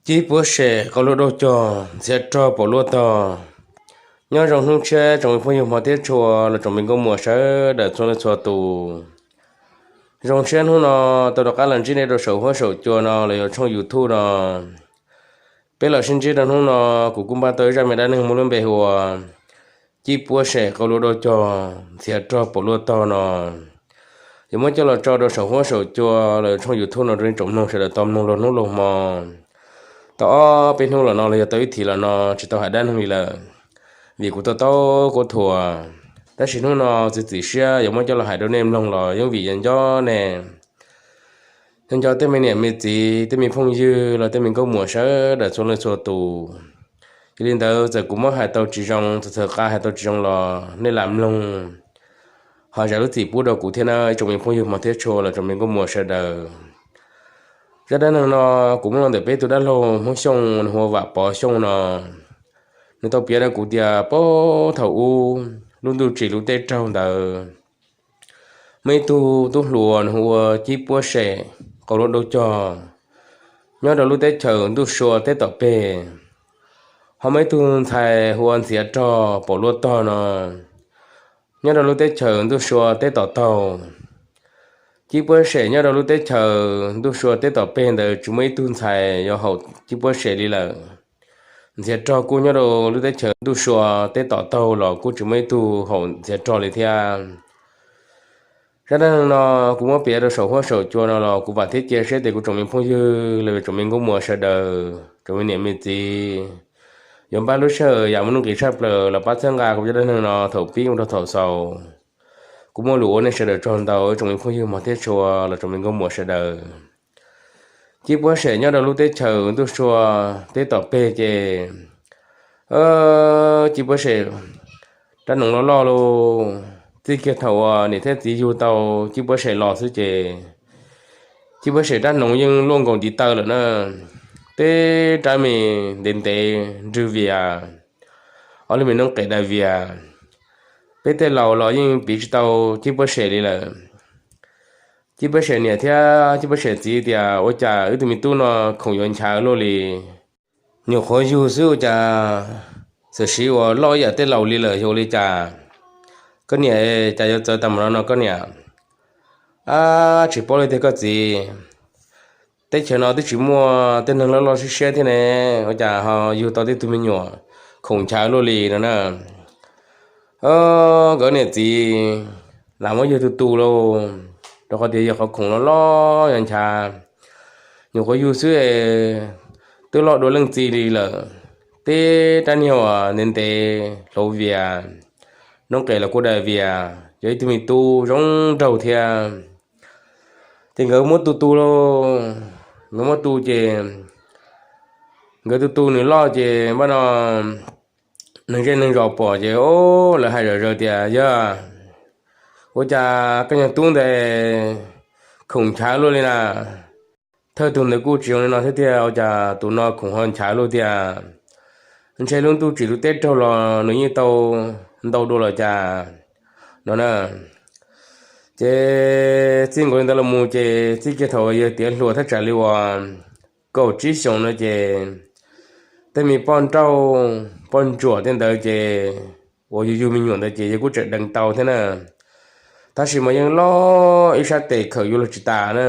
Cib puab sem qau luaj dauj cog, ntxhiav rog paum luaj tog. Nyob zoo hnub tshiab tsoom me phooj ywg hmov thiab tshua los tsoom me nkauj muam sawv daws txhua leej txhua tus. Zoo siab hnub no tau rov qab los ntsib nej rau saum huab saum cua no los yog tshooj YouTube no. Peb los sib ntsib rau hnub no, kuv kuj npaj tau ib zaj me dab neeg muaj lub npe hu ua Cib puab sem qau luaj dauj cog, ntxhiav rog paum luaj tog no. Yuav muab coj los tso rau saum huab saum cua los yog tshooj YouTube no rau nej tsoom mloog sawv daws tau mloog laug hnub laug hmo. Tau ob peb hnub los no los yog tau ib thim los no tsis tau hais dab neeg li lawm, vim kuv tau taub kuv thuam. Tab sis hnub no txiav txim siab yuav muab coj los hais rau nej mloog los yeej vim yog nco nej, nco nco tej me niam me txiv, tej me phooj ywg los tej me nkauj muam sawv daws txhua leej txhua tus. Yog li ntawd txawm kuv muab hais tau tsis zoo, txawm txhawm qab hais tau tsis zoo los nej lam mloog, ho zam lub txim pub rau kuv thiab na ib tsoom me phooj ywg hmov thiab tshua los tsoom me nkauj muam sawv daws. Zaj dab neeg no kuv muab los ntawm peb tus dab laug Hmoob Xyooj nws hu ua Vam Pov Xyooj no. Nws tau piav rau kuv tias puag thaum ub lub ntuj tsim lub teb raug ntawd, muaj ib tug tub hluas nws hu ua Cib puab sem qau luaj dauj cog, nyob rau lub teb chaws ntuj sua teb tom peg. Ho muaj ib tug ntxhais hu ua ntxhiav rog paum luaj tog no, nyob rau lub teb chaws ntuj sua teb tom taug. Cib puab sem nyob rau lub teb chaws ntuj sua teb tom peg ntawd tsis muaj ib tug ntxhais yuav haum Cib puab sem li lawm. Ntxhiav rog kuj nyob rau lub teb chaws ntuj sua teb tom taug los kuj tsis muaj ib tug haum ntxhiav rog li thiab. Zaj dab neeg no kuv muab piav rau saum huab saum cua no los kuv vam thiab cia siab tias kuv tsoom me phooj ywg los tsoom me nkauj muam sawv daws, tsoom me niam me txiv, yuav npaj lub sij hawm yam muaj nuj nqis tshaj plaws los pab txhawb nqa kuv zaj dab neeg no thaum pib mus rau thaum xaus. Kuv muaj lus ua nej sawv daws tsaug ntau ib tsoom me phooj ywg hmov thiab tshua los tsoom me nkauj muam sawv daws. Cib puab sem nyob rau lub teb chaws ntuj sua teb tom peg ces Cib puab sem rab noov loj loj lauj. Txij kiag thaum uas niam thiab txiv yug tau Cib puab sem los xwb ces Cib puab sem rab noov yeej luaj nkaus ntiv taw lawm na. Teb rab me ntev ntev nrwg vias, ob lub me noob qes daws vias. Peb tej laus los yeej piv tsis tau Cib puab sem li lawm. Cib puab sem niam thiab Cib puab sem txiv tias ua cas wb tug me tub no khoom yuav nchav luaj li. Nyuam qhuav yug xwb ua cas xwm siv uas loj ib yam tej laus li lawm yog ua li cas? Koj niam, cas yuav txawv tag mus no no koj niam? Ab, tsis paub li tiag koj txiv. Teb chaws no twb tsis muaj tej neeg loj loj siab siab thiab ne, ua cas ho yug tau tej tug me nyuam khoom nchav luaj li no na. Nkawd niam txiv lam muab yug tu tu lauj, rau qhov tias yog qhov khoom loj loj yog nchav. Nyuam qhuav yug xwb es twb loj dua leej txiv li lawm. Teb rab niag uas ntev ntev hlauv vias, noob qes los kuj daws vias, yog ib tug me tub zoo nraug thiab. Ces nkawd muab tu tu lauj, nkawd muab tu ces nkawd tu tu nws loj ces npaj no neeg zej neeg zos pom ces o, lawv hais zom zaws tias yog ua cas koj nyuag tub ntawd khoom nchav luaj li na. Thawj tug ntawd kuj tsis zoo li no thiab tiag, ua cas tus no khoom ho nchav luaj tiag. Ntshe lub ntuj tsim lub teb raug los nws yeej tau ntau dua los cas no na. Ces txij nkaus li ntawd los mus ces txij kiag thaum yawg tiav hluas thaj tsam li uas kaum tsib xyoos no ces tej me poj nrauj poj ntsuam tej ntawd ces uas yug yug me nyuam ntawd ces yawg kuj tseem deev tau thiab na. Tab sis mas yeej loj ib sab tes khawm yuav luag tsis tas na.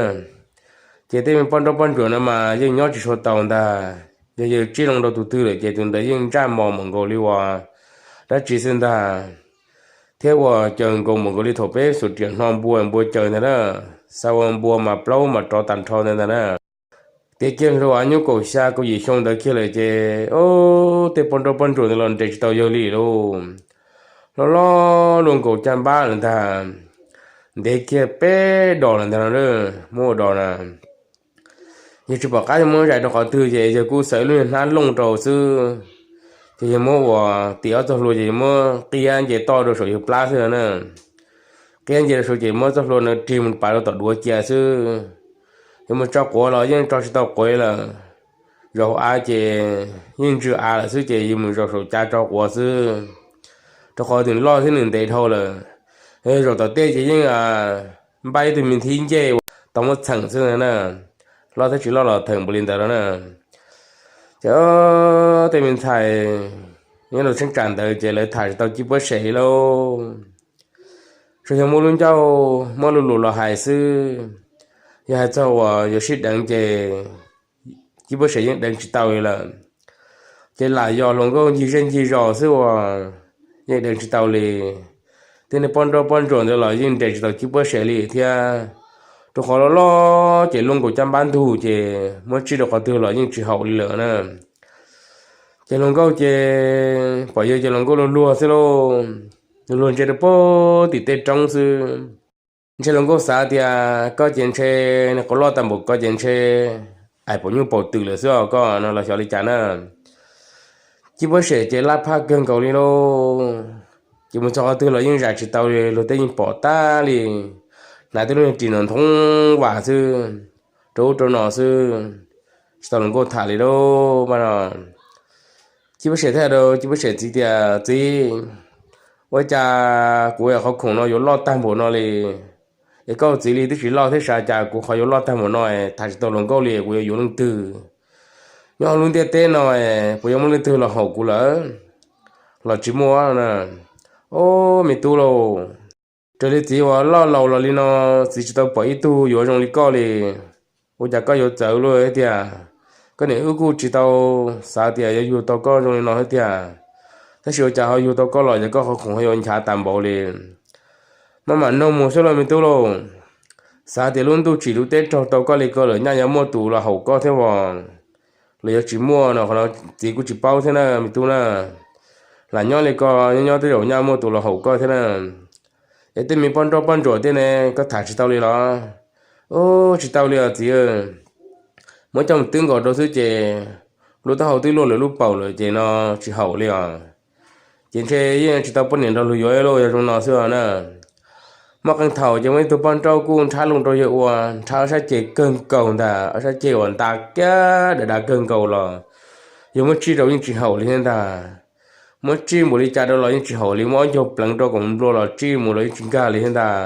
Ces tej me poj nrauj poj ntsuam no mas yeej nyob tsis tshua tau ntag. Yog yawg tsib loo rau tus twg lawm ces tus ntawd yeej ntsaj mos npaum nkaus li uas dab tsi xwb ntag, thiab uas caws nkaus npaum nkaus li thaum peb xuas riam hno npua npua caws ntag na. Xa ua npua mas plaub mas rov tag nrho ntag ntag na. Tiav kiag hluas nyuj kaum xya kaum yim xyoo ntawd kiag lawm ces o, tej poj nrauj poj ntsuam ntawd los nres tsis tau yawg li lauj. Loj loj luaj nkaus caj npab lawm ntag, ntev kiag peb dos lawm ntag no, muab ua dos na. Yawg tsis pom qab yuav muab zais rau qhov twg ces yawg kuj xaws lub niag hnab looj rau xwb. Ces yawg muab ua tim ob txoj hlua ces yawg muab qiab nce toj rau saum yawg plab xwb na. Qiab nce rau saum ces muab txoj hlua no rig mus pav rau tom duav cia xwb. Yawg mus tso quav los yeej tso tsis tau quav lawm. Zaum hauv av ces yeej ntsws av lawm xwb ces yawg mus zaum saum cav tso quav xwb, rau qhov nws loj thiab nws ntev dhau lawm. Zaum tom tej ces yeej npaj ib tug me nthib ncej uas tau muab txheem xwb na. Loj thiab tsis loj los theem npaum li ntawd no na. Ces tej me ntxhais nyob rau cheeb tsam ntawd ces lawv tham tsis tau Cib Puab Sem li lauj. Tsuas yog muaj lub ncauj muab lus lus los hais xwb. Yog hais txog uas yuav sib deev ces Cib Puab Sem yeej deev tsis tau li lawm. Ces lam yog hluas nkauj ncig zej ncig zos xwb uas yeej deev tsis tau li. Tej niag poj nrauj poj ntsuam ntawd los yeej nres tsis tau Cib Puab Sem li thiab, rau qhov loj loj ces luaj nkaus caj npab ntug ces muab tsij rau qhov twg los yeej tsis haum li lawm na. Ces hluas nkauj ces pom yawg ces hluas nkauj luag luag xwb lauj, luag luag ntsia rau puag tim tej roob xwb. Ntshe hluas nkauj xav tias koj ces ntshe niag qau loj tag npaum koj ces ntshe ais paus nyuj paus twm lawm xwb os koj no los xyov li cas na. Cib Puab Sem ces laj phaj kawg nkaus li lauj. Ces mus txog qhov twg los yeej zam tsis tau li, luag tej yeej pom tag li, hnav tej lub niag ris no nthoob vas xwb, rau ub rau no xwb, tsis tau hluas nkauj tham li lauj. Mas no Cib Puab Sem thiaj rau Cib Puab Sem txiv tias, Txiv, ua cas kuv qhov khoom no yuav loj tag npaum no li? Es koj txiv li twb tsis loj thiab, sav cas kuv qhov yuav loj tag npaum no, tham tsis tau hluas nkauj li, kuv yuav yuav leej twg? Nyob hauv lub ntiaj teb no puas yuav muaj leej twg los haum kuv lawm? Los tsis muaj na. Ob, me tub lauj, raws li txiv uas loj laus los li no, txiv tsis tau pom ib tug yuav zoo li koj li. Ua cas koj yuav txawv luaj tiag? Koj niam wb kuj tsis tau xav tias yuav yug tau koj zoo li no thiab tiag, tab sis ua cas ho yug tau koj los yog koj qhov khoom ho yuav nchav tas npaum li. Maj mam noog mus xwb lauj me tub lauj. Xav tias lub ntuj tsim lub teb raug tau koj li ko lawm nyaj yuav muaj tus los haum koj thiab os, los yuav tsis muaj no, qhov no txiv kuj tsis paub thiab na me tub na. Lam nyob li ko, nyob nyob tej zaum nyaj muaj tus los haum koj thiab na. Es tej me poj nrauj poj ntsuam tej ne, koj tham tsis tau li los? Ub, tsis tau li os txiv. Muab coj mus twb nkaus rau xwb ces lub taub hau twb luaj lawm lub paum lawm ces no tsis haum li os. Ces ntshe yeej tsis tau poj niam nrog luag yuav ib lub, yog zoo no xwb na. Muaj qee thaum ces muaj ib tug poj nrauj kuj nrhab loo rau yawg ua, nrhab ob sab ceg kawg nkaus ntag, ob sab ceg uas nta kiag dav dav kawg nkaus los yog muab tsij rau yeej tsis haum li thiab ntag. Muab tsij npaum li cas rau los yeej tsis haum li, muab ob ncaug pleev rau kom nplua los tsij mus los yeej tsis nkag li thiab ntag.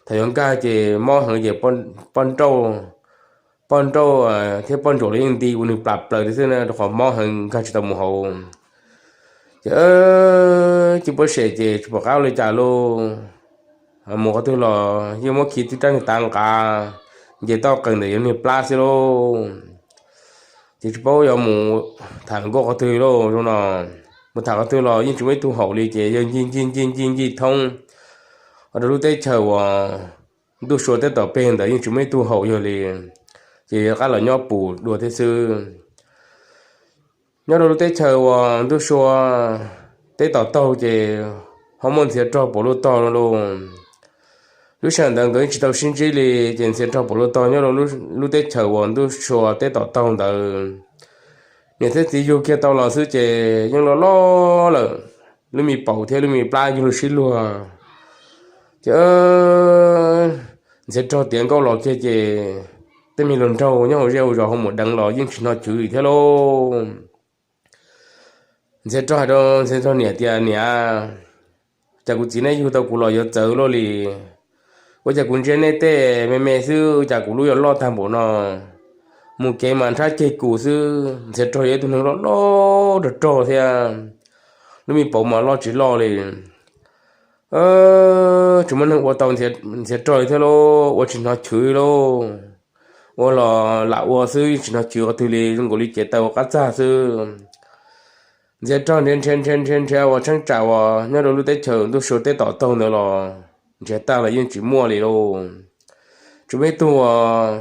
Thaum yuav nkag ces mob heev ces poj nrauj, poj nrauj thiab poj ntsuam los yeej nti ua nws plas plaws thiab xwb na, rau qhov mob heev nkag tsis tau mus hauv. Ces Cib Puab Sem ces tsis pom qab ua li cas lauj, mus qhov twg los yeej muab khi tib rab niag tav nqav nce toj qees ntawm yawg niag plab xwb lauj. Ces tsis paub yuav mus tham hluas nkauj qhov twg lauj zoo no. Mus tham qhov twg los yeej tsis muaj ib tug haum li ces yawg ncig ncig ncig ncig ncig thoob rau lub teb chaws uas ntuj sua teb tom peg ntawd yeej tsis muaj ib tug haum yawg li. Ces yawg rov qab los nyob pus dua thiab xwb. Nyob rau lub teb chaws uas ntuj sua teb tom taug ces ho muaj ntxhiav rog puav luj tog lauj. Lub sij hawm ntawd nkawd yeej tsis tau sib ntsib li ces ntxhiav rog puav luj tog nyob rau lub teb chaws uas ntuj sua teb tom taug ntawd. Niam thiab txiv yug kiag tau los xwb ces yeej loj loj lawm, lub me paum thiab lub me plab yug lug sib luag. Ces ntxhiav rog tiav nkauj los kiag ces tej me hluas nraug nyob hauv zej hauv zos ho mus deev los yeej tsis hnov chwv li thiab lauj. Ntxhiav rog hais rau ntxhiav rog niam tias, Niam, cas kuv txiv neb yug tau kuv los yuav txawv luaj li? Ua cas kuv ntsia nej tej me me xwb, cas kuv lub yuav loj tag npaum no? Mus kev mas nrhab ceg kus xwb. Ntxhiav rog yog ib tug neeg loj loj rog rog thiab, lub me paum mas loj tsis loj li. Tsis muaj neeg ua tau ntxhiav rog li thiab lauj, ua tsis hnov chwv lauj. Ua los lam ua xwb tsis hnov chwv qhov twg li, zoo nkaus li cev taw ua qab txag xwb. Ntxhiav rog nrhiav nrhiav nrhiav nrhiav nrhiav uas cheeb tsam uas nyob rau lub teb chaws ntuj sua teb tom taug ntawd los nrhiav tag los yeej tsis muaj li lauj. Tsis muaj ib tug uas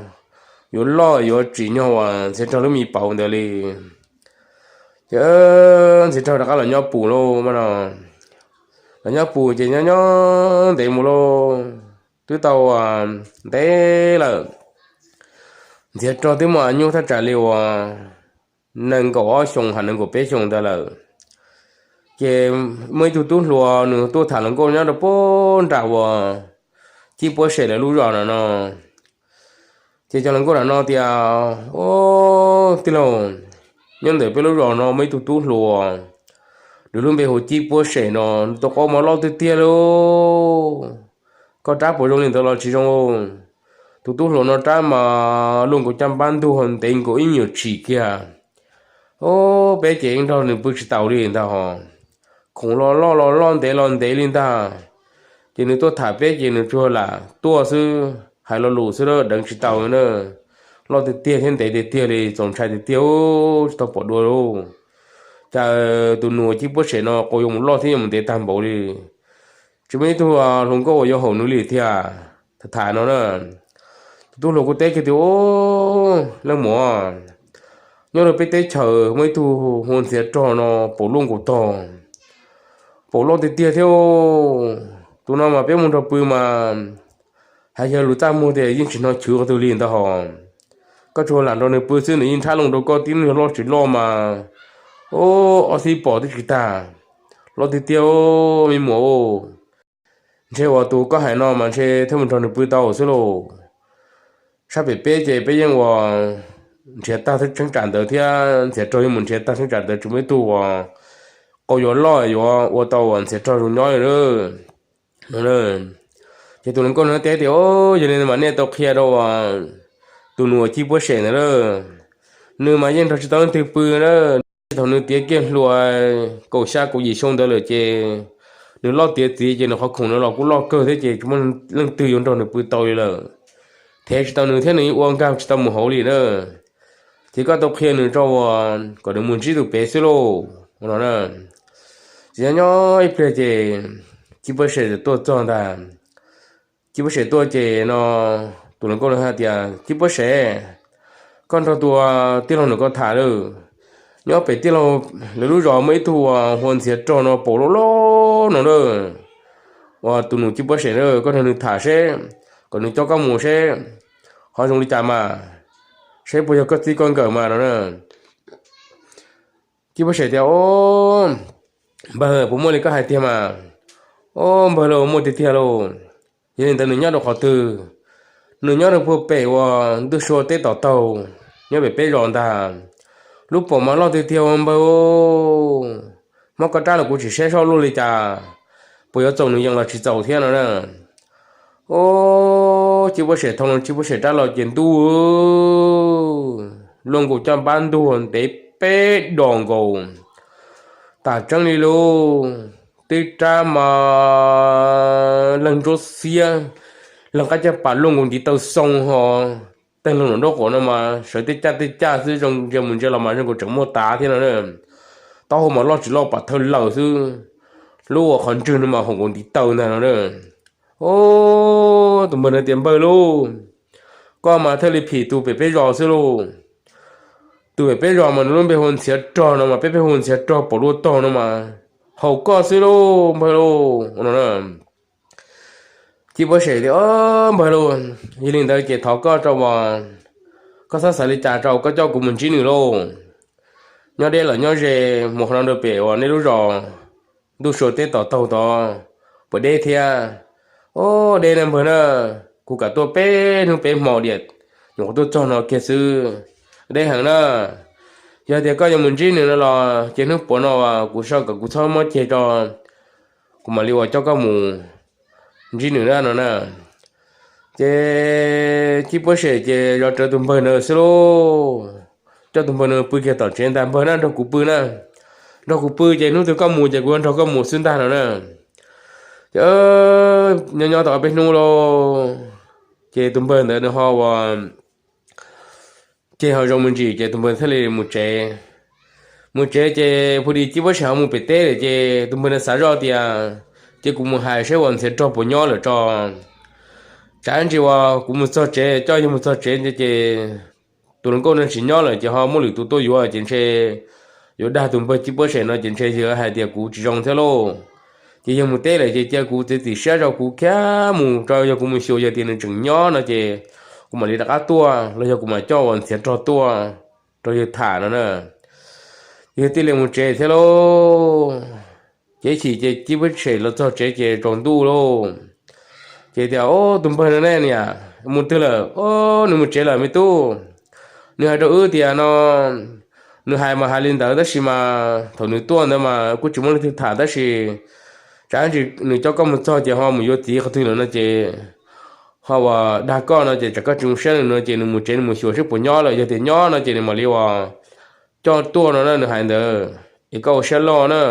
yuav loj yuav tsim nyog uas ntxhiav rog lub me paum ntawd li. Ces ntxhiav rog rov qab los nyob pus lauj mas no. Los nyob pus ces nyob nyob ntev mus lauj, twb tau ntev lawm. Ntxhiav rog twb muaj nyuj thaj tsam li uas nees nkaum ob xyoos hos nees nkaum peb xyoos ntawd lawm. Ces muaj ib tug tub hluas nws tuaj tham hluas nkauj nyob rau puag nram uas Cib Puab Sem lawv lub zos no no. Ces cov hluas nkauj nram no tias, Au, tij laug, nyob ntawm peb lub zos no muaj ib tug tub hluas, nws lub npe hu Cib Puab Sem no, nws tus qau mas loj tiag tiag li. Koj rab puas zoo li ntawd los tsis zoo? Tus tub hluas no rab mas luaj nkaus caj npab ntug, ntev nkaus ib nyuag tshim kiag. Ob, peb ces yeej nrog nws pw tsis taus li ntag hos. Khoom los loj los loj ntev los ntev li ntag. Ces nws tuaj tham peb ces nws tsuas lam tuaj xwb, hais lo lus xwb, deev tsis tau na. Loj tiag tiag thiab ntev tiag tiag li, txaus ntshai tiag tiag, tsis tau pom dua lauj. Cas tus nus Cib Puab Sem no qau yuav mus loj thiab yuav mus ntev tag npaum li. Tsis muaj ib tug hluas nkauj uas yuav haum nws li thiab. Tham tham no na, tus tub hluas kuj teb kiag tias, Leej muam, nyob rau peb teb chaws muaj ib tug hu ua Ntxhiav Rog no paum luaj nkaus tog, paum loj tiag tiag thiab. Tus no mas peb mus nrog pw mas hais yog lus txaj muag tias yeej tsis hnov chwv qhov twg li ntag hos. Koj tsuas lam nrog nws pw xwb, nws yeej nrhab loo rau koj tib neeg loj tsis loj mas, o, ob txhib pom twb tsis tag, loj tiag tiag, me muam. Ntshe uas tus koj hais no mas ntshe thiaj mus nrog nws pw tau xwb lauj. Sab pem peb ces peb yeej ua nrhiav tag cheeb tsam ntawd thiab, Ntxhiav Rog yeej mus nrhiav tag cheeb tsam ntawd, tsis muaj ib tug uas qau yuav loj yuav ua tau uas Ntxhiav Rog zoo nyob li. Ces tus hluas nkauj no teb tias, Yog li mas nej tau qhia rau uas tus nus Cib Puab Sem ntawd lawm, nws mas yeej nrog tsis tau leej twg pw na. Thaum nws tiav kiag hluas kaum xya kaum yim xyoo ntawd lawm ces nws loj tiav txiv ces nws qhov khoom no los kuj loj kawg thiab ces tsis muaj leej twg yuav nrog nws pw tau li lawm. Thev tsis tau nws thiab nws yeej ua nkag tsis tau mus hauv li na. Ces koj tau qhia nws rau uas kom nws mus ntsib tus pem xwb lauj no. Ces nyob nyob ib pliag ces Cib Puab Sem tuaj txog ntag. Cib Puab Sem tuaj ces no, tus hluas nkauj no hais tias, Cib Puab Sem, koj nrog tus tij laug no koj tham lawm, nyob pem tij laug lawv lub zos muaj ib tug uas hu ua Ntxhiav Rog no paum loj loj no na, uas tus nus Cib Puab Sem na, koj nrog nws tham seb, kom nws coj koj mus seb ho zoo li cas mas, seb puas yog koj txij koj nkawm mas no na. Cib Puab Sem tias, Ob, npawg, puas muaj li koj hais tiag mas? Ob, npawg lauj, muaj tiag tiag lauj. Yog li ntawd nws nyob rau qhov twg? Nws nyob rau puag pem uas ntuj sua teb tom taug, nyob pem peb zos ntag. Lub paum mas loj tiag tiag ua npawg. Hmoob koj rab los kuv tsis saib soj luaj li cas, puas yuav txaus nws yees los tsis txaus thiab no na. Ob, Cib Puab Sem thoo, Cib Puab Sem rab los ces ntuj, luaj nkaus caj npab ntuag ntev peb dos nkaus, tas tseeb li lauj. Tib rab mas leeg ntsuab xiab, leeg qab caj pas luaj nkaus ntiv taw xoo ho, tej leeg nraub qaum no mas sawv tej caj tej caj xwb, zoo ntsia mus ntsia los mas zoo nkaus tseem muaj tav thiab no na. Taub hau mas loj tsis loj pam thawj lawm xwb, lub uas qhov ntswg no mas haum nkaus ntiv taw ntag no na. Ob, tus npawg no tias, Npawg lauj, koj mas thiaj li phim tus pem peb zos xwb lauj. Tus pem peb zos mas nws lub npe hu Ntxhiav Rog no mas peb peb hu Ntxhiav Rog paum luaj tog no mas haum koj xwb lauj npawg lauj no. Cib Puab Sem tias, Ob, npawg lauj, yog li ntawd ces thov koj rau uas koj txhob xav li cas rau, koj coj kuv mus ntsib nws lauj. Nyob deb los nyob ze, mus qhov no rau pem uas nej lub zos ntuj sua teb tom taug tod puas deb thiab? Ob, deb na npawg na, kuv kam tuaj peb hnub peb hmo diam, nyuam qhuav tuaj txog no kiag xwb, deb heev na. Yog tias koj yuav mus ntsib nws no los ces hnub puav no kuv sau kom kuv txhob muab ceg tso, kuv mam li uas coj koj mus ntsib nws na no na. Ces Cib Puab Sem ces zov rawv tus npawg ntawd xwb lauj, coj tus npawg ntawd pw kiag tom tsev ntag, Npawg na, nrog kuv pw na, nrog kuv pw ces hnub twg koj mus ces kuv yuav nrog koj mus xwb ntag no na. Ces nyob nyob tau ob peb hnub lauj, ces tus npawg ntawd nws ho ua ces ho zoo me ntsis ces tus npawg thiaj li mus tsev. Mus tsev ces phu di Cib Puab Sem ho mus pem teb lawm ces tus npawg ntawd xav zoj tias, Ces kuv mus hais seb uas Ntxhiav Rog puas nyob lawm tso. Tsam ntsis uas kuv mus txog tsev, coj yawg mus txog tsev ces tus hluas nkauj no tsis nyob lawm ces ho muaj lwm tus tuaj yuav ces ntshe yuav dag tus npawg Cib Puab Sem no ces ntshe yawg hais tias kuv tsis zoo thiab lauj. Ces yawg mus teb lawm ces cia kuv txiav txim siab rau, kuv khiav mus tso, yog kuv mus xyuas yog tias nws tseem nyob no ces kuv mam li rov qab tuaj los yog kuv mam coj uas Ntxhiav Rog tuaj rau yawg tham no na. Yawg thiaj li mus tsev thiab lauj. Ces ib chim ces Cib Puab Sem los txog tsev ces tsaus ntuj lauj. Ces tias, Ob, tus npawg no ne niam mus twg lawm? Ob, nws mus tsev lawm me tub. Nws hais rau wb tias no, nws hais mas hais li ntawd tab sis mas thaum nws tuaj ntawd mas kuj tsis muaj leej twg tham tab sis tsam ntsis nws coj koj mus txog ces ho mus yuav txiv qhov twg lawm no ces ho uas dag koj no ces tsam koj tsis zoo siab nws no ces nws mus tsev nws mus xyuas seb puas nyob lawm, yog tias nyob no ces nws mam li uas coj tuaj no na, nws hais ntawd. Es koj ua siab loj na,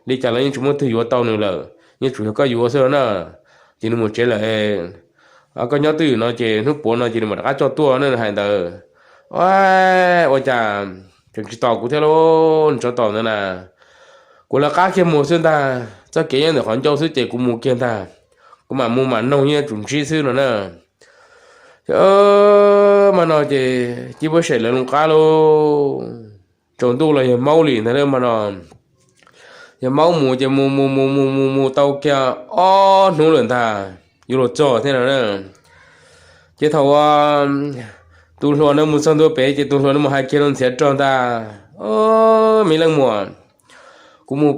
li cas los yeej tsis muaj twg yuav tau nws lawm, yeej tsuas yog koj yuav xwb no na. Ces nws mus tsev lawm. Koj nyob twj ywm no ces hnub puav no ces nws mam rov qab coj tuaj na, nws hais ntawd. Ua cas tseem tsis tos kuv thiab lauj? Nws tso tom ntawd na, kuv lawv qab kiag mus xwb ntag, txoj kev nyob ntawm qhov ncauj xwb ces kuv mus kiag ntag, kuv mam mus mam noog yeej tsum ntsib xwb no na. Ces mas no ces Cib Pab Sem lawv loo qab lauj, tsaus ntuj los yog maub li ntag mas no. Yog maub mus ces mus mus mus mus mus mus tau kiag ob hnub lawm ntag, yuav luag txog thiab no na. Ces thaum tus hluas no mus txog ntua pem ces tus hluas no mus hais kiag rau Ntxhiav Rog ntag, me leej muam, kuv mus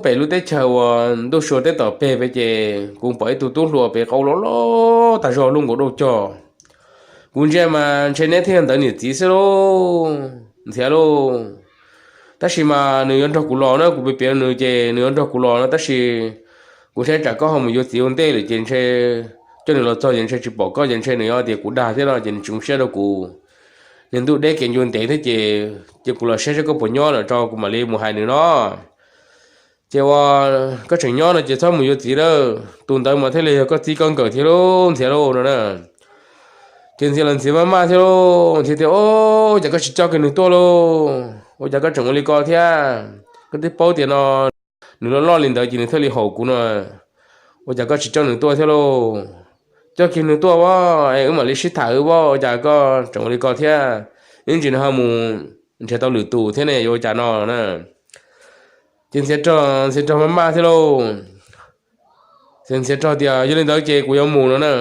pem lub teb chaws uas ntuj sua teb tom peg pem ces kuv pom ib tug tub hluas pem qau loj loj tag zog lub nkaus dauj cog. Kuv ntsia mas ntshe neb thiaj yog ntawd niam txiv xwb lauj, Ntxhiav lauj. Tab sis mas nws yuav nrog kuv los na, kuv piav piav nws ces nws yuav nrog kuv los no, tab sis kuv ntshai tsam koj ho mus yuav txiv ua ntej lawm ces ntshe coj nws los txog ces ntshe tsis pom koj ces ntshe nws yuav tias kuv dag thiab no ces nws tsis zoo siab rau kuv. Niag ntuj deb kev ncua ntev thiab ces, ces kuv los saib saib koj puas nyob no tso kuv mam li mus hais nws no. Ces ua, koj tseem nyob no ces txhob mus yuav txiv lawm, tus ntawd mas thiaj li yog koj txij koj nkawm thiab lauj Ntxhiav lauj no na. Ces Ntxhiav los ntxias maj maj thiab lauj, Ntxhiav tias, Ua cas koj tsis coj kiag nws tuaj lauj? Ua cas koj tseem ua li ko thiab? Koj twb paub tias no nws loj loj li ntawd ces nws thiaj li haum kuv no. Ua cas koj tsis coj nws tuaj thiab lauj? Coj kiag nws tuaj as, wb mam li sib tham wb as, ua cas koj tseem ua li ko thiab? Ib ntsis no ho mus nrhiav tau lwm tus thiab ne, yuav ua cas no na? Ces Ntxhiav Rog, Ntxhiav Rog maj maj thiab lauj. Ntxhiav Rog tias, Yog li ntawd ces kuv yuav mus no na.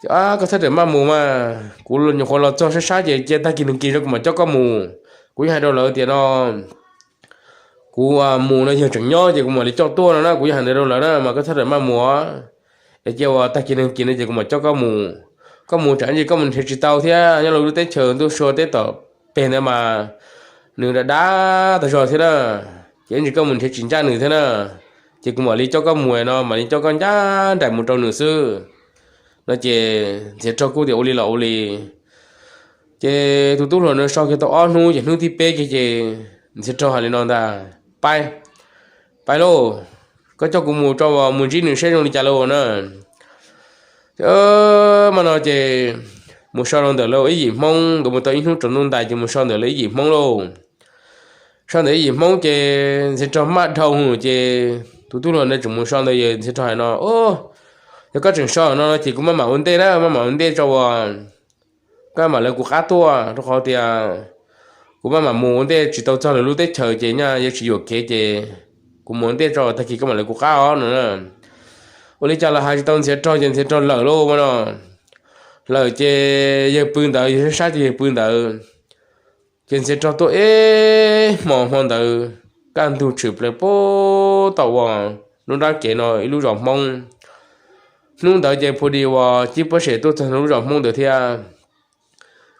Koj txhob rawm maj mus mas, kuv nyuam qhuav los txog sab sab ces cia tag kis nws kis rau kuv mam coj koj mus. Kuv yeej hais rau lawv tias no kuv mus no yog tseem nyob ces kuv mam li coj tuaj no na, kuv yeej hais ntawd rau lawv na mas koj txhob rawm maj mus. Es cia uas tag kis nws kis no ces kuv mam coj koj mus. Koj mus tsam ib ntsis koj mus nrhiav tsis tau thiab, nyob rau lub teb chaws ntuj sua teb tom peg ntawd mas nws dav dav tag zog thiab na. Ces ib ntsis koj mus nrhiav tsis ncaj nws thiab na, ces kuv mam li coj koj mus no, mam li coj koj ncaj nraim mus rau nws xwb no. Ces Ntxhiav Rog kuj tias ua li los ua li. Ces tus tub hluas no so kiag tau ob hnub ces hnub thib peb kiag ces Ntxhiav Rog hais li no ntag, Pab, pab lauj, koj coj kuv mus tso mus ntsib nws saib zoo li cas lauj na. Mas no ces mus so rau ntawm lawv ib yim Hmoob, nkawd mus tau ib hnub tsaus ntuj ntais ces mus so ntawm lawv ib yim Hmoob lauj. So ntawm ib yim Hmoob ces Ntxhiav Rog maj dhau ces tus tub hluas ntawd tseem mus so ntawd, Ntxhiav Rog hais no, Yog koj tseem so no ces kuv maj mam ua ntej na, maj mam ua ntej tso uas koj mam lawv kuv qab tuaj, rau qhov tias kuv maj mam mus ua ntej tsis tau txog lawv lub teb chaws ces nyaj yuav tsis yuam kev ces kuv mus ua ntej tso tag kis koj mam lawv kuv qab os no. Ua li cas los hais tsis tau Ntxhiav Rog ces Ntxhiav Rog lawm lauj mas no. Lawm ces yawg pw ntawd, yawg sab sab ces yawg pw ntawd. Ces Ntxhiav Rog tuaj ib hmo, hmo ntawd kaj ntug tshwm plaws pem tom uas lub nrab kev no ib lub zos Hmoob. Hnub ntawd ces phu di uas Cib Pab Sem tuaj txog lub zos Hmoob ntawd thiab,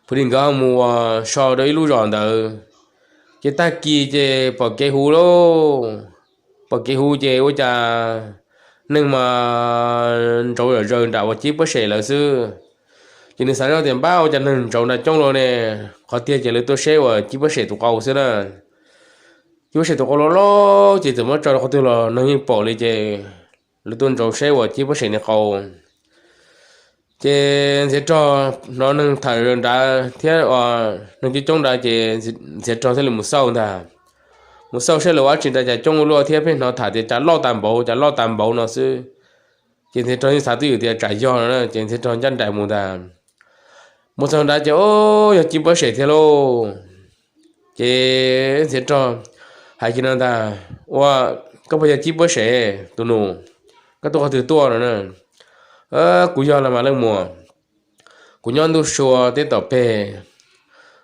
phu di nkawd ho mus uas so rau ib lub zos ntawd. Ces tag kis ces pom kev hu lauj, pom kev hu ces ua cas neeg mas ntsauv zom zaws nram uas Cib Pab Sem lawv xwb. Ces nws xav zoj tias, Npab, ua cas neeg ntsauv nram coob luaj ne? Qhov tiag ces lawv tuaj saib uas Cib Pab Sem tus qau xwb na. Cib Pab Sem tus qau loj loj ces txawm muab tso rau qhov twg los neeg yeej pom li ces lawv tuaj ntsauv saib uas Cib Pab Sem niag qau. Ces Ntxhiav Rog hnov neeg tham nrad thiab neeg coob coob nrad ces Ntxhiav Rog thiaj li mus xauj ntag. Mus xauj saib lawv ua dab tsi nrad cas coob ua luaj thiab pheej hnov tham tias cas loj tas npaum, cas loj tas npaum no xwb. Ces Ntxhiav Rog yeej xav twj ywm tias tsam yog no na, ces Ntxhiav Rog ncaj nraim mus ntag. Mus txog nrad ces, o, yog Cib Pab Sem thiab lauj. Ces Ntxhiav Rog hais kiag no ntag, Ua, koj puas yog Cib Pab Sem tus nus? Koj tuaj qhov twg tuaj no na? Kuv yog los mas leej muam, kuv nyob ntuj sua teb tom peg,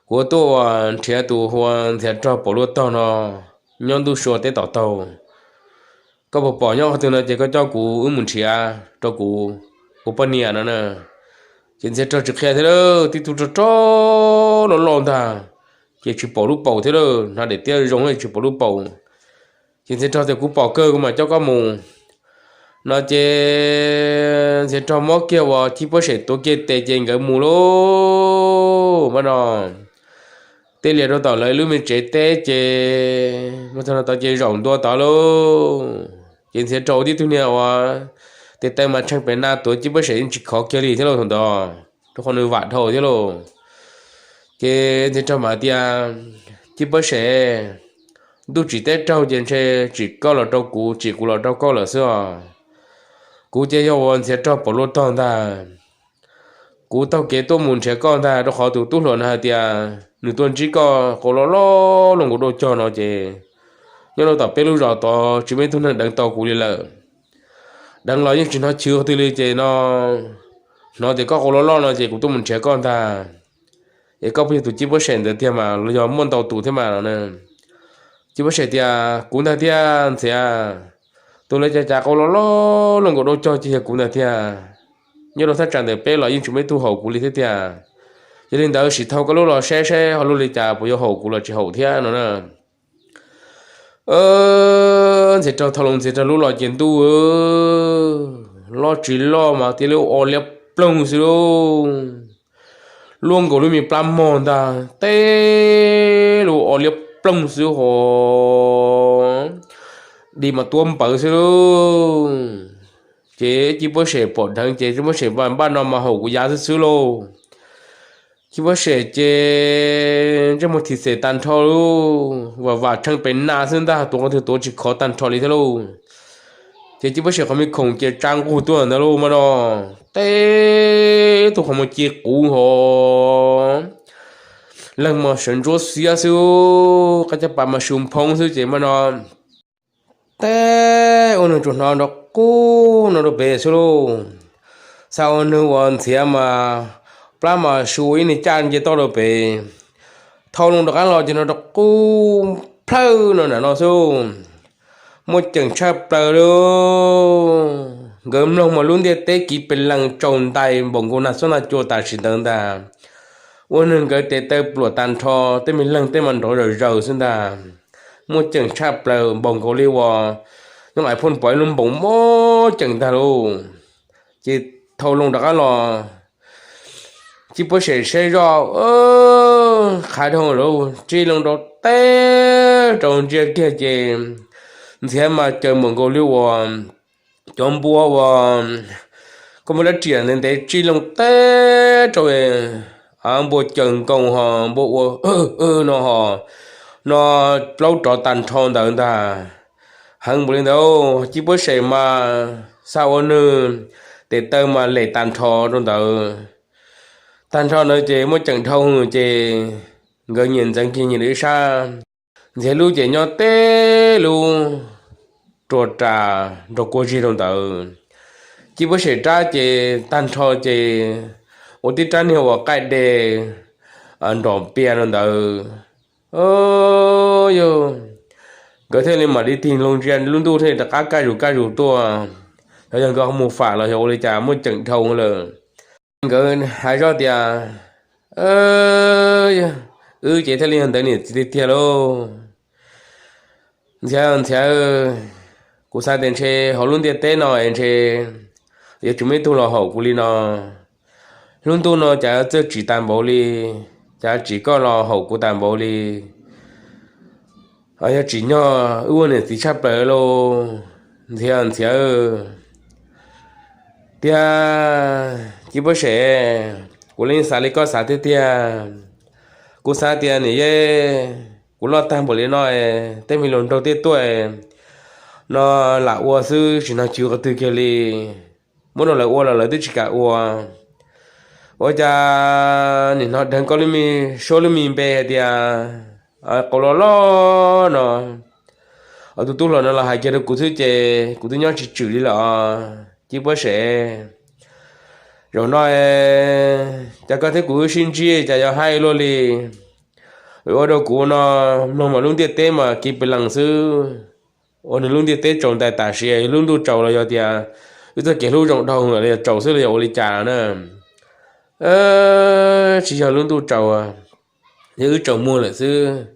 kuv tuaj uas nrhiav tus hu ua Ntxhiav Rog pom luaj tog no nyob ntuj sua teb tom taug. Koj puas pom nyob qhov twg no ces koj coj kuv wb mus nrhiav rau kuv ua poj niam no na. Ces Ntxhiav Rog tsis qhia thiab, tib tug rog rog loj loj ntag, ces tsis pom lub paus thiab, hnav daim tiab zoo tsis pom lub paus. Ces Ntxhiav Rog tias, Kuv pom kawg, kuv mam coj koj mus no. Ces Ntxhiav Rog muab kiag uas Cib Pab Sem tuav kiag tes ces nkawd mus lauj. Mas no Tej lias rau tom lawv lub me tsev teb ces mus txog no tod ces zaum ntua tod lauj. Ces Ntxhiav raug tib tug niag uas tes taw mas tsheej pem nas tuav Cib Pob Sem yeej tsis khov kiag li thiab lauj thaum ntawd, rau qhov nws vam dhau thiab lauj. Ces Ntxhiav raug mam tias, Cib Pob Sem, ntuj tsim teb raug ces ntshe tsim koj los rau kuv, tsim kuv los rau koj lawm xwb os. Kuv ces yog uas Ntxhiav raug pom luaj tog ntag. Kuv taug kev tuaj mus nrhiav koj ntag, rau qhov tus tub hluas no hais tias nws tuaj ntsib koj qau loj loj luaj nkaus dauj cog no ces nyob rau tom peb lub zos tod tsis muaj ib tug neeg deev tau kuv li lawm. Deev los yeej tsis hnov chwv qhov twg li ces no hnov tias koj qau loj loj no ces kuv tuaj mus nrhiav koj ntag. Es koj puas yog tus Cib Pob Sem ntawd tiag mas los yog muaj ntau tus thiab mas no na? Cib Pob Sem tias, Kuv ntag tiag Ntxhiav. Tus lawv cav cav qau loj loj luaj nkaus dauj cog ces yog kuv ntag tiag. Nyob rau thaj tsam ntawm peb los yeej tsis muaj ib tug haum kuv li thiab tiag. Yog li ntawd sim thau koj lub los saib saib ho luaj li cas, puas yuav haum kuv los tsis haum thiab no na. Ntxhiav raug thau loo Ntxhiav raug lub los ces ntuj, loj tsis loj mas tias li o liab ploog xwb lauj. Luaj nkaus lub me plab mog ntag, teb lub o liab ploog xwb ho di mas tuab npawv xwb lauj. Ces Cib Pob Sem pom dheev ces Cib Pob Sem npaj no mas haum kuv yav xwb xwb lauj. Cib Pob Sem ces ntsej muag thim xem tag nrho lauj, vam vam tsheej pem nas xwb ntag, tuav qhov twg tuav tsis khov tag nrho li thiab lauj. Ces Cib Pob Sem qhov me khoom ces tsa nqug tuaj ntawd lauj mas no, teb tug qhov muag ci quv ho leeg mas sawv ntsuab xiab xwb, qab caj pas mas su nphoob xwb ces mas no teb ua nws tsuas hnov nrov qub no rau pem xwb lauj. Xav ua nws ua Ntxhiav mas plab mas su ua ib niag caj nce toj rau pem. Thau loo rov qab los ces no rov qub plhawj no nram no xwb. Muaj ceem tshaj plaws lauj. Nkawd mloog mas lub ntiaj teb kiv pes lees tsaus ntais npaum nkaus nag xob nag cua tam sim ntawd ntag. Ua nws nkawd tes taw pluam tag nrho, tej me leeg tej mas nrov zaws zaws xwb ntag. Muaj ceem tshaj plaws npaum nkaus li uas nyob qais phooj pom ib lub npoos muaj ceem ntag lauj. Ces thau loo rov qab los, Cib Pob Sem saib zoj, qhav dhau lawm, tsij loo rau teb rau ntsia kiag ces Ntxhiav mas caws npaum nkaus li uas cov npua uas koj muab dab riam ntev ntev tsij loo teb rau npua caws nkoos ho npua ua no ho no plaub rov tag nrho ntawd ntag. Heev npaum li ntawd Cib Pob Sem mas xav ua nws tes taw mas lem tag nrho rau ntawd. Tag nrho ntawd ces muaj ceem dhau ces nkawd nyias ntxeev kiag nyias lub ib sab. Ntxhiav lub ces nyob teb lub rua ras nrog kua zig rau ntawd. Cib Pob Sem rab ces tag nrho ces ua tib rab niag uas qaij de nrom pias rau ntawd. Yog nkawd thiaj li mam li tig loo ntsia lub ntuj thiaj li rov qab kaj zus kaj zus tuaj. Xyov yog nkawd mus fam los yog ua li cas muaj ceem dhau lawm. Nkawd hais zoj tias, wb ces thiaj li yog ntawd niam txiv tiag tiag lauj. Ntxhiav, Ntxhiav, kuv xav tias ntshe hauv lub ntiaj teb no es ntshe yuav tsis muaj ib tug los haum kuv li no. Lub ntuj no cas txawj tsim tas npaum li, cas tsim koj los haum kuv tas npaum li. Yog tsim nyog wb ua niam txiv tshaj plaws lauj. Ntxhiav, Ntxhiav, tiag, Cib Pob Sem, kuv yeej xav li koj xav tiag tiag. Kuv xav tias niam yej, kuv loj tag npaum li no, tej me hluas nraug tej tuaj no lam ua xwb tsis hnov chwv qhov twg kiag li. Muab rau lawv ua los lawv twb tsis kam ua. Ua cas nim no dheev koj lub me suab lub me npe hais tias qau loj loj no. Tus tub hluas no los hais kiag rau kuv xwb ces kuv twb nyob tsis tswm li lawm os Cib Pob Sem. Zaum no cas koj thiab kuv wb sib ntsib cas yuav haib luaj li. Ua rau kuv no mloog mas lub ntiaj teb mas kiv pes lees xwb. Ua nws lub ntiaj teb tsaus ntais tam sim, yog lub ntuj tsaus los yog tias wb txoj kev hlub zoo dhau los yog tsaus xwb los yog ua li cas na. Tsis yog lub ntuj tsaus, yog wb tsaus muag lawm xwb.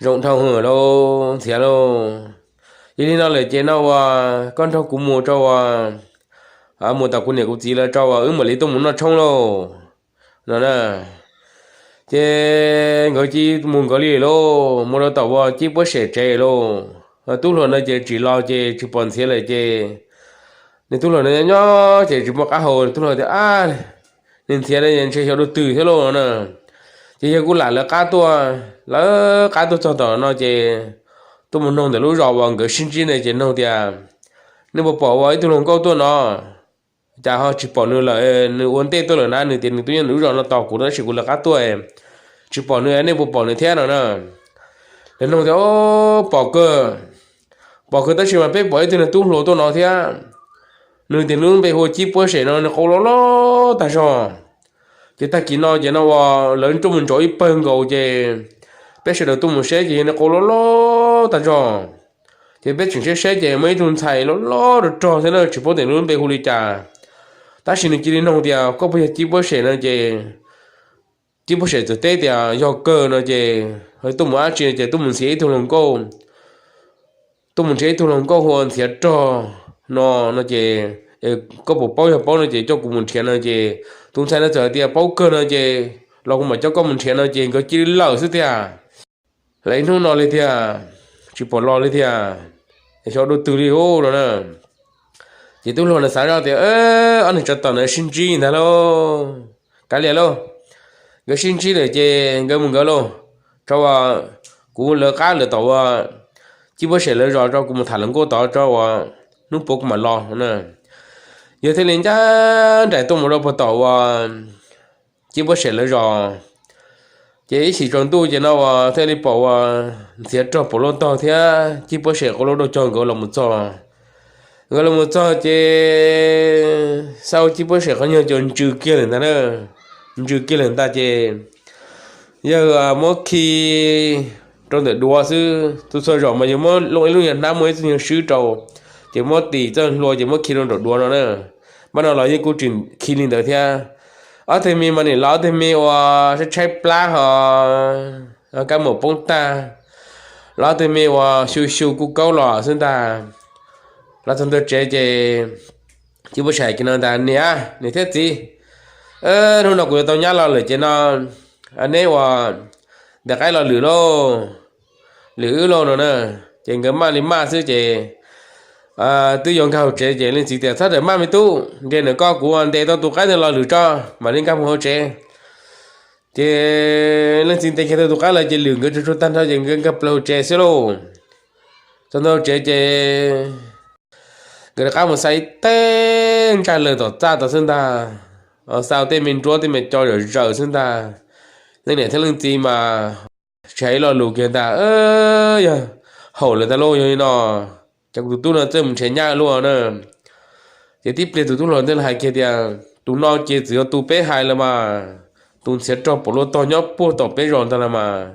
Zoo dhau lauj Ntxhiav lauj. Yog li no lawm ces no uas koj nrog kuv mus tso uas, mus tom kuv niam kuv txiv lawv tso uas wb mam li tuaj mus noj tshoob lauj no na. Ces nkawd cia mus nkawd li lauj, mus rau tom uas Cib Puab Sem tsev lauj. Tub hluas no ces tsis los ces tsis pom Ntxhiav lawm ces nws tub hluas no nyob ces tsis muaj qab hau, tub hluas tias, Ab, niag Ntxhiav no ntshe xyov dua twg thiab lauj no na. Ces yawg kuj lam lawv qab tuaj, lawv qab tuaj txog tom no ces tuaj mus noog ntawm lub zos uas nkawd sib ntsib ntawd ces noog tias, Nej puas pom uas ib tug hluas nkauj tuaj no? Cas ho tsis pom nws lawm? Nws ua ntej tuaj lawm na, nws tias nws twb nyob ntawm lub zos no tos kuv no tab sis kuv lawv qab tuaj tsis pom nws, nej puas pom nws thiab no na? Lawv noog tias, Pom kawg, pom kawg tab sis mas peb pom ib tug niag tub hluas tuaj no thiab. Nws tias nws lub npe hu ua Cib Puab Sem no, nws qau loj loj tag zog. Ces tag kis no ces no uas lawv tuaj mus ntsoov ib pawg nkaus ces peb sawv daws tuaj mus saib ces yog nws qau loj loj tag zog. Ces peb tseem saib saib ces muaj ib tug ntxhais loj loj rog rog thiab na, tsis paub tias nws lub npe hu li cas. Tab sis nws cia li noog tias, Koj puas yog Cib Puab Sem no? Ces Cib Puab Sem txawm teb tias, Yog kawg no ces tuaj mus dab tsi? Ces tuaj mus ntxias ib tug hluas nkauj, tuaj mus nrhiav ib tug hluas nkauj hu ua Ntxhiav Rog no no ces koj puas paub? Yog paub no ces coj kuv mus nrhiav no ces tus ntxhais no txawm hais tias, Paub kawg no ces los kuv mam coj koj mus nrhiav no ces nkawd cia li lawm xwb tiag. Lawv ib hnub no li tiag, tsis pom los li tiag, xyov dua twg li ub no na. Ces tub hluas no xav zoj tias, Ob niag tsov tom no sib ntsib ntag lauj, kav liam lauj, nkawd sib ntsib lawm ces nkawd mus nkawd lauj, tso uas kuv lawv qab lawm tom uas Cib Puab Sem lawv zos tso, kuv mus tham hluas nkauj tod tso uas hnub puav kuv mam los na. Yawg thiaj li ncaj nraim tuaj mus rau puag tom uas Cib Puab Sem lawv zos. Ces ib chim tsaus ntuj ces no uas thiaj li pom uas Ntxhiav Rog pom luaj tog thiab Cib Puab Sem qau lub dau cog nkawd los mus txog. Nkawd los mus txog ces xauj Cib Puab Sem qhov nyuag cos ntsws kiag lawm ntag na, ntsws kiag lawm ntag ces yawg muab khi rau ntawm duav xwb. Tus txhua zaum mas yawg muab loo ib lub nyuag hnab muaj ib txoj nyuag swb rau, ces muab tis txoj hlua ces muab khi rau nraum duav no na. Pab no los yeej kuj tsis khi li ntawd thiab. Ob tug me mas nim los ob tug me uas tshaib tshaib plab ho kab mus poob tag, los ob tug me uas xyu xyu kuj kaub los xwb ntag. Los txog ntawm tsev ces Cib Puab Sem hais kiag no ntag, Niam, niam thiab txiv, hnub no kuv yuav tau nyab los lawm ces no neb uas ntes qaib los lwm lauj, lwm wb lauj no na. Ces nkawd maj li maj xwb ces twb yuav nkag hauv tsev ces leej txiv tias, Txhob rawm maj me tub, nres ntawm koj, kuv ntes tau tus qaib ntawd los lwm tso mam li nkag mus hauv tsev. Ces leej txiv ntes kiag tau tus qaib los ces lwm nkawd tsuag tsuag tag nrho ces nkawd nkag plaws hauv tsev xwb lauj. Txog ntua hauv tsev ces nkawd rov qab mus xa ib teg ntsaj lawm tom txaj tod xwb ntag, xa tej me nruab tej me co zom zaws xwb ntag. Leej niam thiab leej txiv mas tsis hais ib lo lus kiag ntag, Yog haum lawm ntag lauj, yog li no ces kuv tus tub no txawj mus nrhiav nyab luaj na. Ces tib pliag tus tub hluas ntawd hais kiag tias, Tus no ces txawm yog tus peb hais los mas, tus Ntxhiav Rog pom luaj tog nyob puag tom peb zos ntag los mas.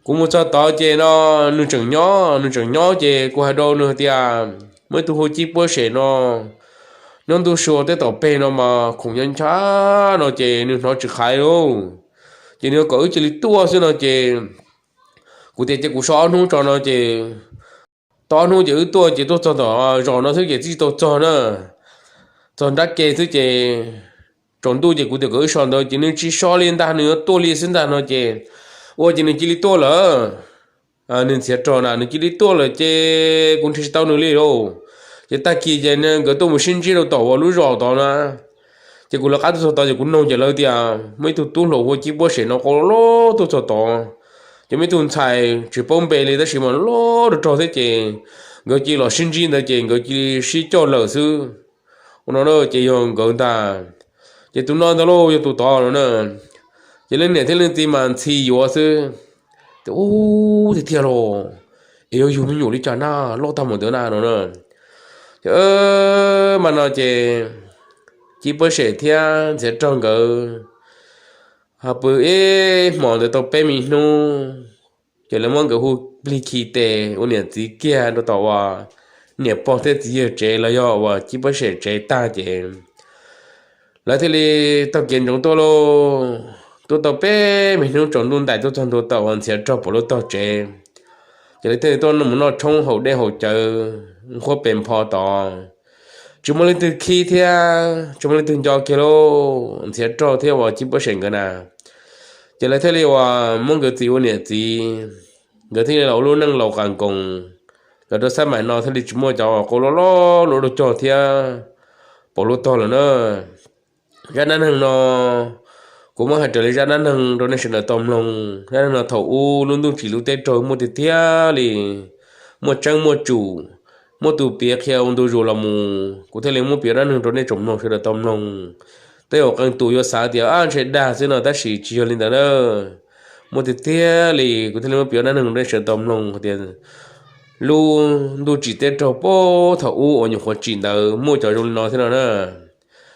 Kuv mus txog tod ces no nws tseem nyob, nws tseem nyob ces kuv hais rau nws hais tias, Muaj ib tug hu Cib Puab Sem no nyob ntuj sua teb tom peg no mas khoom nyob ncha no ces nws hnov tsis qhaiv lauj, ces nws kom wb cia li tuaj xwb no ces kuv tias cia kuv so ob hnub tso no ces tau ob hnub ces wb tuaj ces tuaj txog tom zos no xwb ces tsis tau txog na. Txog nrab ke xwb ces tsaus ntuj ces kuv tias kom wb so ntawd ces nws tsis so li ntag, nws yuav tuaj li xwb ntag no ces ua ces nws cia li tuaj lawm. Nws Ntxhiav Rog na nws cia li tuaj lawm ces kuv nrhiav tsis tau nws li lauj. Ces tag kis ces nkawd tuaj mus sib ntsib rau tom uas lub zos tod na. Ces kuv lawv qab tuaj txog tod ces kuv noog ces lawv tias muaj ib tug tub hluas hu ua Cib Puab Sem no qau loj tuaj txog tod, ces muaj ib tug ntxhais tsis paub npe li tab sis mas loj rog rog thiab ces nkawd cia li los sib ntsib ntawd ces nkawd cia li sib coj lawm xwb. Ua no ces yog nkawd ntag, ces tus no ntag lauj yog tus tod no na. Ces leej niam thiab leej txiv mas ntxhi yuav xwb, tias, Ub, tiag tiag los es yuav yug me nyuam li cas na, loj tag mus ntawd na no na. Ces mas no ces Cib Puab Sem thiab Ntxhiav Rog nkawd ho pw ib hmos ntawd tau peb me hnub, ces lawv muab nkawd hu plig khi tes ua niam txiv kiag rau tom uas niam pog thiab txiv yawg tsev los yog uas Cib Puab Sem tsev tag ces lawv thiaj li taug kev ntsoov tuaj lauj. Tuaj tau peb me hnub tsaus ntuj ntais tuaj txog ntua tom uas Ntxhiav Rog pom luaj tog tsev, ces lawv thiaj li tuaj mus noj tshoob haus dej haus cawv nqhuab pes npho tod. Tsis muaj leej twg khib thiab tsis muaj leej twg nco kiag lauj, Ntxhiav Rog thiab uas Cib Puab Sem nkawd na. Ces lawv thiaj li uas muab nkawd txiv ua niam txiv, nkawd thiaj li los ua lub neej laus qas nkoos. Los rau xab maim no thiaj li tsis muaj cov qau loj loj luaj luaj cog thiab pom luaj tog lawm na. Zaj dab neeg no kuv muab hais raws li zaj dab neeg rau nej sawv daws tau mloog. Zaj dab neeg no thaum ub lub ntuj tsim lub teb raug muaj tiag tiag li, muaj tseeb muaj tsum, muaj tus piav qhia ua ntu zus los mus, kuv thiaj li muab piav dab neeg rau nej tsoom mloog sawv daws tau mloog. Tej zaum qee tus yuav xav tias ab ntshe dag xwb no, tab sis tsis yog li ntawd na. Muaj tiag tiag li, kuv thiaj li muab piav dab neeg rau nej sawv daws tau mloog tias lub ntuj tsim teb raug puag thaum ub uas nyuam qhuav tsim ntawd muaj cov zoo li no thiab no na.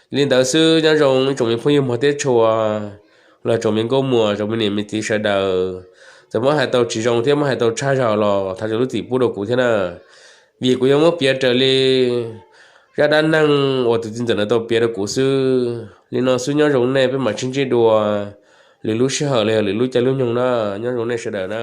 Yog li ntawd xwb, nyob zoo ib tsoom me phooj ywg mog thiab tshua, los tsoom me nkauj muam, tsoom me niam me txiv sawv daws, txawm muab hais tau tsis zoo thiab muab hais tau tshaj zog los thov zam lub txim pub rau kuv thiab na. Vim kuv yuav muab piav raws li zaj dab neeg uas tus txiv ntxawm no tau piav rau kuv xwb. Li no xwb, nyob zoo nej, peb mam sib ntsib dua lwm lub sij hawm los yog lwm lub caij lub nyoog na. Nyob zoo nej sawv daws na.